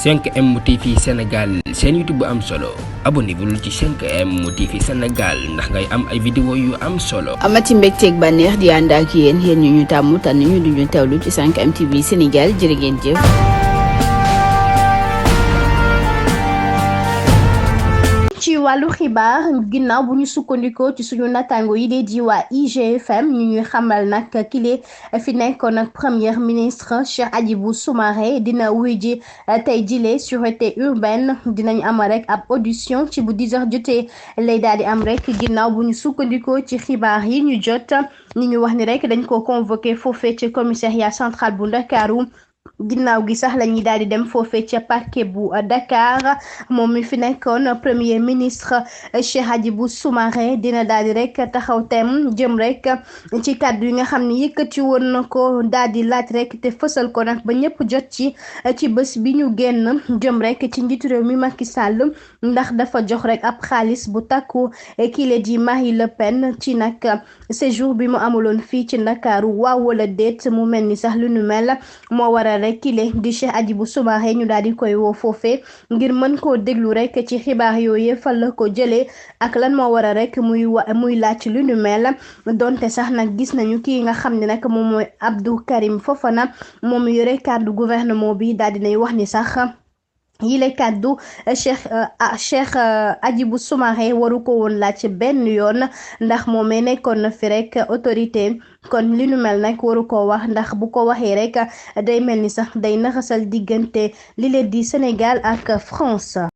5M TV Sénégal seen YouTube bu am solo abonnez-vous ci 5M TV Sénégal ndax ngay am ay vidéo yu am solo. amati mbégteeg bànneex di ànd ak yéen ñu tàmm tànn ñu duñu teewlu ci 5M TV Sénégal jërë ngeen jëf. ci wàllu xibaar ginnaaw bu ñu sukkandikoo ci suñu natango yi dee di waa IGFM ñu ñuy xamal nag kile fi nekkoon nag premier ministre Cheikh Hadjibou Soumaré dina wuy ji tey jile sûreté urbaine dinañ am rek ab audition ci bu 10h jotee lay daal di am rek ginnaaw bu ñu sukkandikoo ci xibaar yi ñu jot ñi ñu wax ni rek dañ ko convoqué foofee ci commissariat central bu Ndakaaru ginnaaw gi sax la ñuy daal di dem foofee ca parquet bu Dakar moom mi fi nekkoon premier ministre Cheikh Hadjibou Soumaré dina daal di rek taxaw tem jëm rek ci kàddu yi nga xam ne yëkkati woon na ko daal di laaj rek te fësal ko nag ba ñëpp jot ci bés bi ñu génn jëm rek ci njiitu réew mi Macky Sall ndax dafa jox rek ab xaalis bu takku kile di Marie Le Pen ci nag séjour bi mu amuloon fii ci Ndakaaru waaw wala déet mu mel ni sax lu nu mel moo waral rek kile di Cheikh Hadjibou Soumaré ñu daal di koy woo foofee ngir mën koo déglu rek ci xibaar yooyu fan la ko jëlee ak lan moo waral rek muy laaj lu nu mel donte sax nag gis nañu kii nga xam ne nag moom mooy Abdou Karim Fofana moom yore kàddu gouvernement bi daal dinay wax ni sax yile kàddu Cheikh Hadjibou Soumaré waru ko woon laaj benn yoon ndax moomee nekkoon na fi rek autorité kon li nu mel nag waru ko wax ndax bu ko waxee rek day mel ni sax day naxasal diggante li leen di Sénégal ak France.